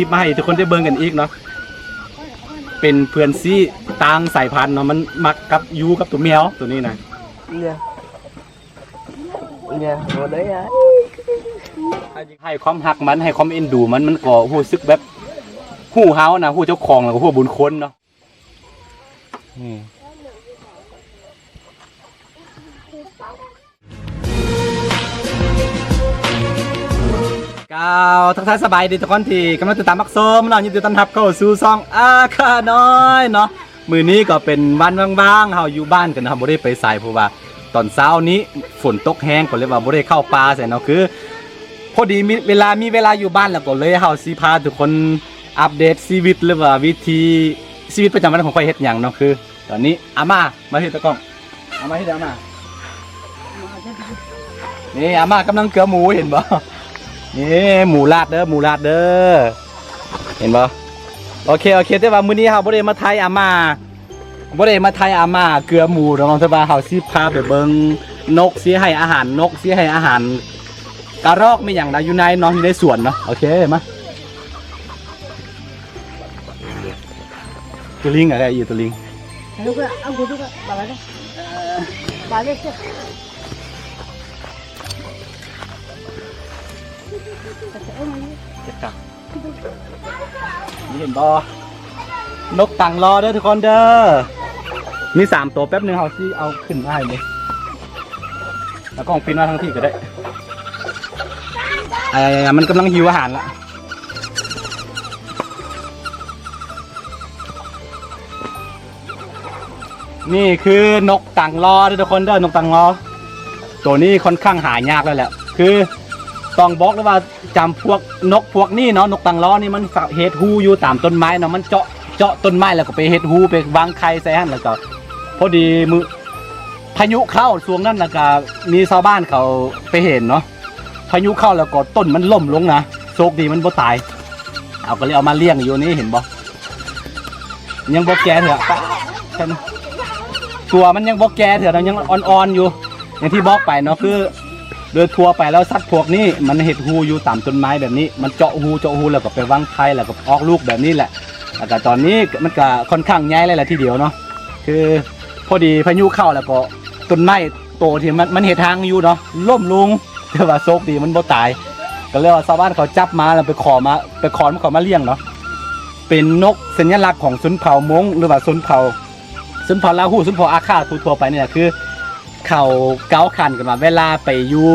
ຄລິບມາໃຫ້ທຸກຄົນໄດ້ເບິ່ງກັນອີກເນາະ ເປັນເພື່ອນຊີ້ຕ່າງສາຍພັນເນາະ ມັນມັກກັບ ຢູ່ກັບໂຕແມວໂຕນີ້ນະ ເນຍ ເນຍ ບໍ່ໄດ້ ໃຫ້ຄວາມຮັກມັນ ໃຫ້ຄວາມເອັນດູມັນ ມັນກໍຮູ້ສຶກແບບ ຮູ້ເຮົານະ ຮູ້ເຈົ້າຂອງ ແລ້ວກໍຮູ້ບຸນຄຸນເນາະ. ອືມ ກ່າວທັກທາຍສະບາຍດີທຸກຄົນທີ່ກຳລັງຕິດຕາມຮັບຊົມເນາະ ຍິນດີຕ້ອນຮັບເຂົ້າສູ່ຊ່ອງອາຄານ້ອຍເນາະ. ມື້ນີ້ກໍເປັນວັນວ່າງໆ ເຮົາຢູ່ບ້ານກັນ ເຮົາບໍ່ໄດ້ໄປໃສ ເພາະວ່າຕອນເຊົ້ານີ້ຝົນຕົກແຮງ ກໍເລີຍວ່າບໍ່ໄດ້ເຂົ້າປ່າໃສເນາະ ຄື ພໍດີມີເວລາ ມີເວລາຢູ່ບ້ານ ແລ້ວກໍເລີຍເຮົາຊິພາທຸກຄົນອັບເດດຊີວິດ ຫຼືວ່າວິຖີຊີວິດປະຈຳວັນຂອງຂ້ອຍເຮັດຫຍັງເນາະ ຄືຕອນນີ້ອາມ່າ ມາເຮັດຕາກ້ອງ ອາມ່າເຮັດ ອາມ່າ ນີ້ອາມ່າກຳລັງເກືອໝູ ເຫັນບໍ່ ນີ້ໝູລາດເດີ ໝູລາດເດີ ເຫັນບໍ່ ໂອເຄ ໂອເຄ ແຕ່ວ່າມື້ນີ້ເຮົາບໍ່ໄດ້ມາໄຖ່ອາມ່າ ບໍ່ໄດ້ມາໄຖ່ອາມ່າເກືອໝູດອກເນາະ ແຕ່ວ່າເຮົາຊິພາໄປເບິ່ງນົກ ຊິໃຫ້ອາຫານນົກ ຊິໃຫ້ອາຫານກະຮອກແມ່ນຫຍັງນະ ຢູ່ໃນເນາະ ຢູ່ໃນສວນເນາະ ໂອເຄ ມາ ໂຕລິງ ອະໄລ ອີໂຕລິງ ເກັບກັບ ນີ້ເຫັນບໍ່ ນົກຕັງລໍເດີທຸກຄົນເດີ ມີສາມໂຕ ແປັບໜຶ່ງເຮົາຊິເອົາຂຶ້ນມາໃຫ້ເບິ່ງ ແລ້ວກ້ອງປິ່ນມາທາງພີ້ກໍໄດ້ ອາ ມັນກຳລັງຫິວອາຫານລະ. ນີ້ຄືນົກຕັງລໍເດີທຸກຄົນເດີ ນົກຕັງລໍ ໂຕນີ້ຄ່ອນຂ້າງຫາຍາກແລ້ວແຫຼະ ຄືຕ້ອງບອກເລີຍວ່າຈຳພວກນົກພວກນີ້ເນາະ ນົກຕັງລໍນີ້ມັນເຮັດຮູຢູ່ຕາມຕົ້ນໄມ້ເນາະ ມັນເຈາະ ເຈາະຕົ້ນໄມ້ ແລ້ວກໍໄປເຮັດຮູໄປວາງໄຂ່ໃສ່ຫັ້ນ ແລ້ວກໍພໍດີມື້ພາຍຸເຂົ້າຊ່ວງນັ້ນ ແລ້ວກໍມີຊາວບ້ານເຂົາໄປເຫັນເນາະ ພາຍຸເຂົ້າແລ້ວກໍຕົ້ນມັນລົ້ມລົງນະ ໂຊກດີມັນບໍ່ຕາຍ ເຮົາກໍເລີຍເອົາມາລ້ຽງຢູ່ນີ້ ເຫັນບໍ່ ຍັງບໍ່ແກ່ເທື່ອ ຕົວມັນຍັງບໍ່ແກ່ເທື່ອນະ ຍັງອ່ອນໆຢູ່ ຢ່າງທີ່ບອກໄປເນາະ ຄືໂດຍທົ່ວໄປແລ້ວສັດພວກນີ້ມັນເຮັດຮູຢູ່ຕາມຕົ້ນໄມ້ແບບນີ້ ມັນເຈາະຮູ ເຈາະຮູແລ້ວກໍໄປວາງໄຂ່ ແລ້ວກໍອອກລູກແບບນີ້ແຫຼະ ແລ້ວກໍຕອນນີ້ມັນກໍຄ່ອນຂ້າງໃຫຍ່ແລ້ວລະທີດຽວເນາະ ຄືພໍດີພາຍຸເຂົ້າແລ້ວກໍຕົ້ນໄມ້ໂຕທີ່ມັນ ມັນເຮັດຮັງຢູ່ເນາະ ລົ້ມລົງ ແຕ່ວ່າໂຊກດີມັນບໍ່ຕາຍ ກໍເລີຍວ່າຊາວບ້ານເຂົາຈັບມາແລ້ວໄປຂໍມາ ໄປຂໍມັນເຂົ້າມາລ້ຽງເນາະ ເປັນນົກສັນຍະລັກຂອງຊົນເຜົ່າມົ້ງ ຫຼືວ່າຊົນເຜົ່າ ຊົນເຜົ່າລາວຮູ້ ຊົນເຜົ່າອາຂ້າທົ່ວໆໄປນີ້ແຫຼະ ຄືເຂົາກ່າວຂານກັນວ່າເວລາໄປຢູ່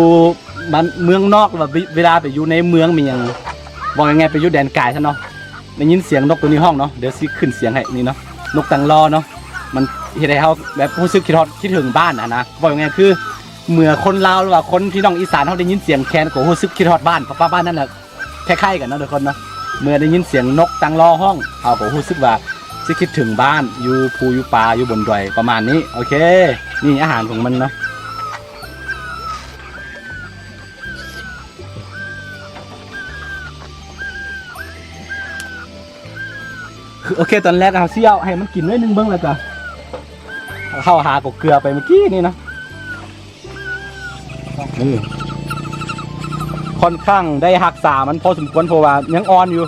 ບ້ານເມືອງນອກ ຫຼືວ່າເວລາໄປຢູ່ໃນເມືອງແມ່ນຫຍັງ ເວົ້າງ່າຍໆໄປຢູ່ແດນກາຍຊັ້ນເນາະ ໄດ້ຍິນສຽງນົກໂຕນີ້ຮ້ອງເນາະ ດຽວຊິຂຶ້ນສຽງໃຫ້ນີ້ເນາະ ນົກຕັງລໍເນາະ ມັນເຮັດໃຫ້ເຮົາແບບຮູ້ສຶກຄິດຮອດ ຄິດເຖິງບ້ານຫັ້ນນະ ເວົ້າງ່າຍໆຄື ເມື່ອຄົນລາວ ຫຼືວ່າຄົນພີ່ນ້ອງອີສານເຮົາໄດ້ຍິນສຽງແຄນກໍຮູ້ສຶກຄິດຮອດບ້ານ ເພາະວ່າບ້ານນັ້ນນະ ຄ້າຍໆກັນເນາະທຸກຄົນເນາະ ເມື່ອໄດ້ຍິນສຽງນົກຕັງລໍຮ້ອງ ເຮົາກໍຮູ້ສຶກວ່າຊິຄິດເຖິງບ້ານ ຢູ່ພູຢູ່ປ່າ ຢູ່ບົນດອຍ ປະມານນີ້ ໂອເຄ ນີ້ອາຫານຂອງມັນເນາະ ໂອເຄ ຕອນແລກເຮົາຊິເອົາໃຫ້ມັນກິນໜ້ອຍໜຶ່ງເບິ່ງ ແລ້ວກໍເຮົາຫາກໍເກືອໄປເມື່ອກີ້ນີ້ເນາະ ນີ້ ຄ່ອນຂ້າງໄດ້ຮັກສາມັນພໍສົມຄວນ ເພາະວ່າຍັງອ່ອນຢູ່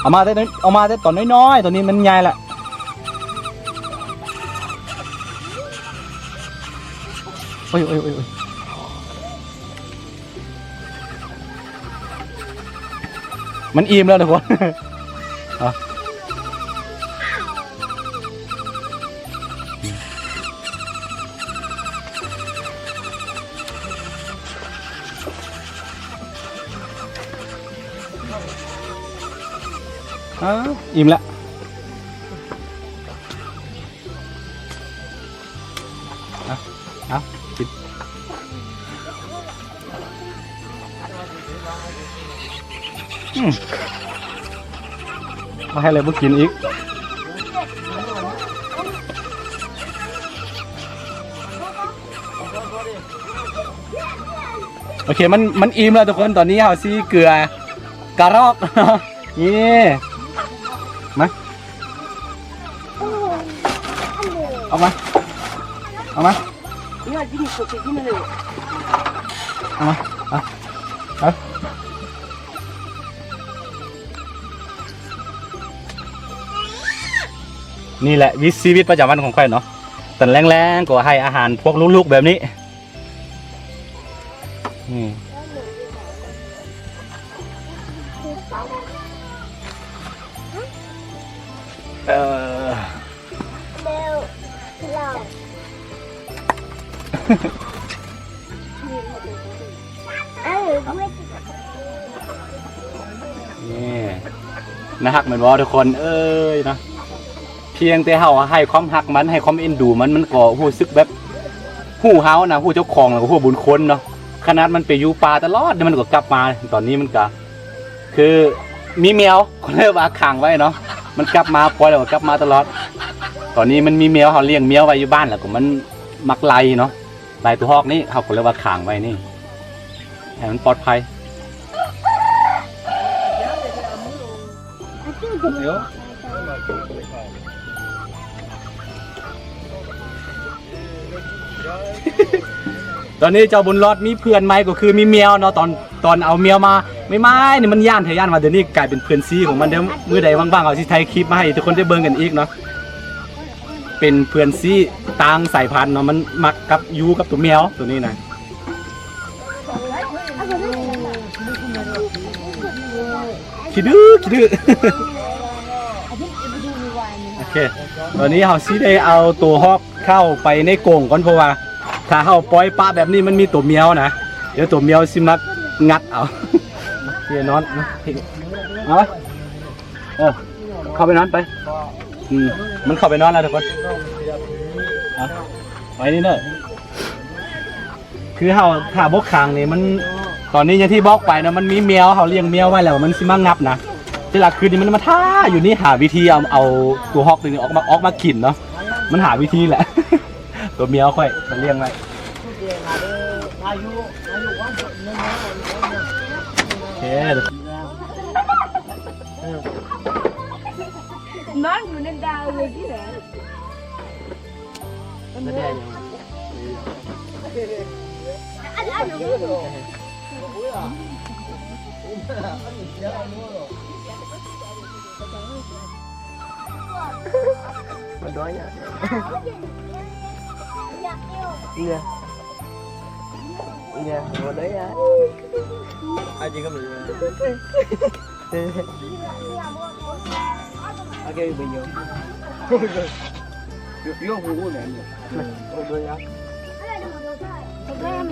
ເອົາມາແຕ່ ເອົາມາແຕ່ຕອນນ້ອຍໆ ຕອນນີ້ມັນໃຫຍ່ລະ ໂອ້ຍ ໂອ້ຍ ໂອ້ຍ ໂອ້ຍ ມັນອີ່ມແລ້ວທຸກຄົນ ອ້າວ ອີ່ມລະ ເອົາ ເອົາ ກິນ ອືມ ບໍ່ໃຫ້ເລີຍ ບໍ່ກິນອີກ ໂອເຄ ມັນ ມັນອີ່ມແລ້ວທຸກຄົນ ຕອນນີ້ເຮົາຊິເກືອກະຮອກ ນີ້ ມາ ອອກມາ ອອກມາ Mira, dime, porque dime. ເອົາມາ ເອົາ ເອົາ ນີ້ແຫຼະວິຖີຊີວິດປະຈຳວັນຂອງຂ້ອຍເນາະ. ຕອນແລງໆ ກໍໃຫ້ອາຫານພວກລູກໆ ແບບນີ້. ອືມ ເອີ ນີ້ ໜ້າຮັກແມ່ນບໍ່ທຸກຄົນເອີຍເນາະ? ພຽງແຕ່ເຮົາໃຫ້ຄວາມຮັກມັນ ໃຫ້ຄວາມເອັນດູມັນ ມັນກໍຮູ້ສຶກແບບຮູ້ເຮົານະ ຮູ້ເຈົ້າຂອງ ແລ້ວກໍຮູ້ບຸນຄຸນເນາະ. ຂະໜາດມັນໄປຢູ່ປ່າຕະຫຼອດ ແຕ່ມັນກໍກັບມາ. ຕອນນີ້ມັນກະຄືມີແມວ ກໍເລີຍວ່າຂັງໄວ້ເນາະ. ມັນກັບມາ ປ່ອຍແລ້ວກໍກັບມາຕະຫຼອດ. ຕອນນີ້ມັນມີແມວ ເຮົາລ້ຽງແມວໄວ້ຢູ່ບ້ານ ແລ້ວກໍມັນມັກໄລ່ເນາະ. ລາຍຕົວຮອກນີ້ ເຮົາກໍເລີຍວ່າຂັງໄວ້ນີ້ ໃຫ້ມັນປອດໄພ. ຕອນນີ້ເຈົ້າບຸນລອດມີເພື່ອນໃໝ່ ກໍຄືມີແມວເນາະ. ຕອນ ຕອນເອົາແມວມາໃໝ່ໆ ນີ້ມັນຢ້ານແທ້ ຢ້ານວ່າດຽວນີ້ກາຍເປັນເພື່ອນຊີຂອງມັນເດີ້. ມື້ໃດວ່າງໆ ເຮົາຊິຖ່າຍຄລິບມາໃຫ້ທຸກຄົນໄດ້ເບິ່ງກັນອີກເນາະ. ເປັນເພື່ອນຊີຕ່າງສາຍພັນເນາະ ມັນມັກກັບຢູ່ກັບຕົວແມວຕົວນີ້ນະ. ຂີ້ດື້ ຂີ້ດື້. ໂອເຄ ຕອນນີ້ເຮົາຊິໄດ້ເອົາຕົວຮອກເຂົ້າໄປໃນກົງກ່ອນ ເພາະວ່າຖ້າເຮົາປ່ອຍປະແບບນີ້ ມັນມີຕົວແມວນະ ດຽວຕົວແມວຊິມາງັດເອົາ. ໂອເຄ ນອນ ເອົາ ເອີ ເຂົ້າໄປນອນໄປ. ອືມ ມັນເຂົ້າໄປນອນແລ້ວທຸກຄົນ. ເອົາ ໄປນີ້ເດີ. ຄືເຮົາຖ້າບໍ່ຂັງນີ້ມັນ ຕອນນີ້ຢ່າງທີ່ບອກໄປເນາະ ມັນມີແມວ ເຮົາລ້ຽງແມວໄວ້ແລ້ວ ມັນຊິມາງັດນະ. ແຕ່ລະຄືນນີ້ມັນມາຖ້າຢູ່ນີ້ ຫາວິທີເອົາ ເອົາຕົວຮອກຕົວນີ້ອອກມາ ອອກມາກິນເນາະ. ມັນຫາວິທີແຫຼະ ຕົວແມວຂ້ອຍມັນລ້ຽງໄວ້. ໂອເຄ ນອນຢູ່ນັ້ນດາວເລີຍ.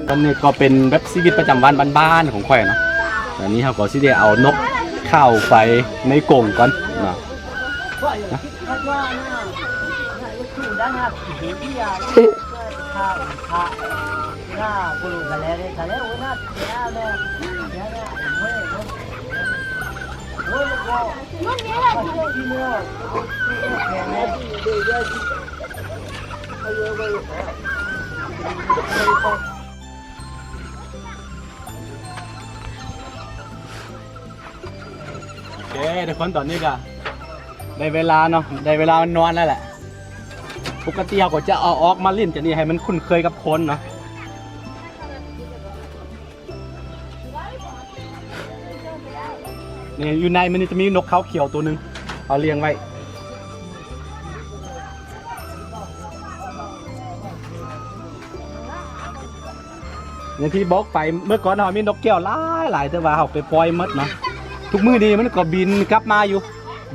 ອັນນີ້ກໍເປັນແບບຊີວິດປະຈຳວັນບ້ານໆຂອງຂ້ອຍເນາະ. ອັນນີ້ເຮົາກໍຊິໄດ້ເອົານົກເຂົ້າໄປໃນກົງກ່ອນເນາະ. ໂອເຄ ທຸກຄົນ ຕອນນີ້ກະໄດ້ເວລາເນາະ ໄດ້ເວລານອນແລ້ວແຫຼະ. ປົກກະຕິເຮົາກໍຈະເອົາອອກມາຫຼິ້ນຈັ່ງນີ້ ໃຫ້ມັນຄຸ້ນເຄີຍກັບຄົນເນາະ. ນີ້ ຢູ່ໃນມັນນີ້ຈະມີນົກເຂົາຂຽວໂຕໜຶ່ງ ເຮົາລ້ຽງໄວ້. ຢ່າງທີ່ບອກໄປ ເມື່ອກ່ອນເຮົາມີນົກແກ້ວຫຼາຍໆ ແຕ່ວ່າເຮົາໄປປ່ອຍໝົດເນາະ. ທຸກມື້ນີ້ມັນກໍບິນກັບມາຢູ່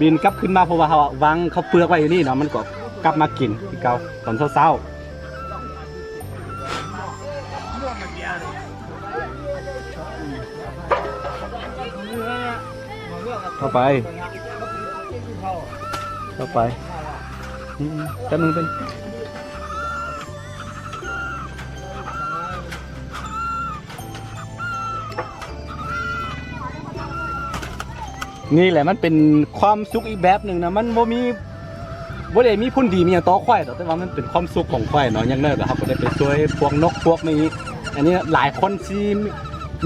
ບິນກັບຄືນມາ ເພາະວ່າເຮົາວາງເຂົ້າເປືອກໄວ້ຢູ່ນີ້ເນາະ ມັນກໍກັບມາກິນຄືເກົ່າຕອນເຊົ້າໆ. ເຂົ້າໄປ ເຂົ້າໄປ ອືມ ແປັບໜຶ່ງ ແປັບ ນີ້ແຫຼະ ມັນເປັນຄວາມສຸກອີກແບບໜຶ່ງນະ. ມັນບໍ່ມີ ບໍ່ໄດ້ມີຜົນດີມີຫຍັງຕໍ່ຂ້ອຍດອກ ແຕ່ວ່າມັນເປັນຄວາມສຸກຂອງຂ້ອຍເນາະ. ຢ່າງໜ້ອຍກໍເຮົາກໍໄດ້ໄປຊ່ວຍພວກນົກພວກນີ້. ອັນນີ້ຫຼາຍຄົນຊິ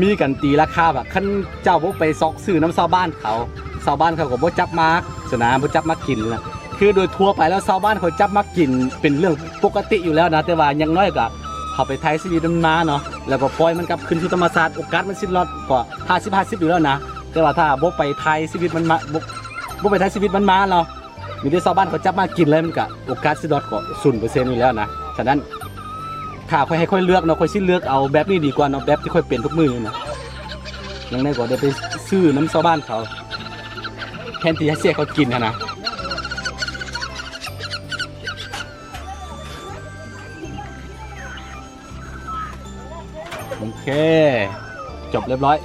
ມີກັນຕີລາຄາວ່າ ຄັນເຈົ້າບໍ່ໄປຊອກຊື້ນຳຊາວບ້ານເຂົາ ຊາວບ້ານເຂົາກໍບໍ່ຈັບມາຫັ້ນນະ ບໍ່ຈັບມາກິນນະ. ຄືໂດຍທົ່ວໄປແລ້ວຊາວບ້ານເຂົາຈັບມາກິນເປັນເລື່ອງປົກກະຕິຢູ່ແລ້ວນະ ແຕ່ວ່າຢ່າງໜ້ອຍກໍ ເຮົາໄປຖ່າຍຊີວິດມັນມາເນາະ ແລ້ວກໍປ່ອຍມັນກັບຄືນສູ່ທຳມະຊາດ ໂອກາດມັນຊິລອດກໍຫ້າສິບຫ້າສິບຢູ່ແລ້ວນະ. ແຕ່ວ່າຖ້າບໍ່ໄປຖ່າຍຊີວິດມັນມາ ບໍ່ ບໍ່ໄປຖ່າຍຊີວິດມັນມາເນາະ ມີແຕ່ຊາວບ້ານເຂົາຈັບມາກິນເລີຍ ມັນກະໂອກາດຊິລອດກໍສູນເປີເຊັນຢູ່ແລ້ວນະ. ສະນັ້ນ ຖ້າຂ້ອຍໃຫ້ຂ້ອຍເລືອກເນາະ ຂ້ອຍຊິເລືອກເອົາແບບນີ້ດີກວ່າເນາະ ແບບທີ່ຂ້ອຍເປັນທຸກມື້ນີ້ນະ. ຈັ່ງໃດກໍໄດ້ໄປຊື້ນຳຊາວບ້ານເຂົາ ແທນທີ່ຈະເສຍເຂົາກິນຫັ້ນນະ. ໂອເຄ ຈົບຮຽບຮ້ອຍ.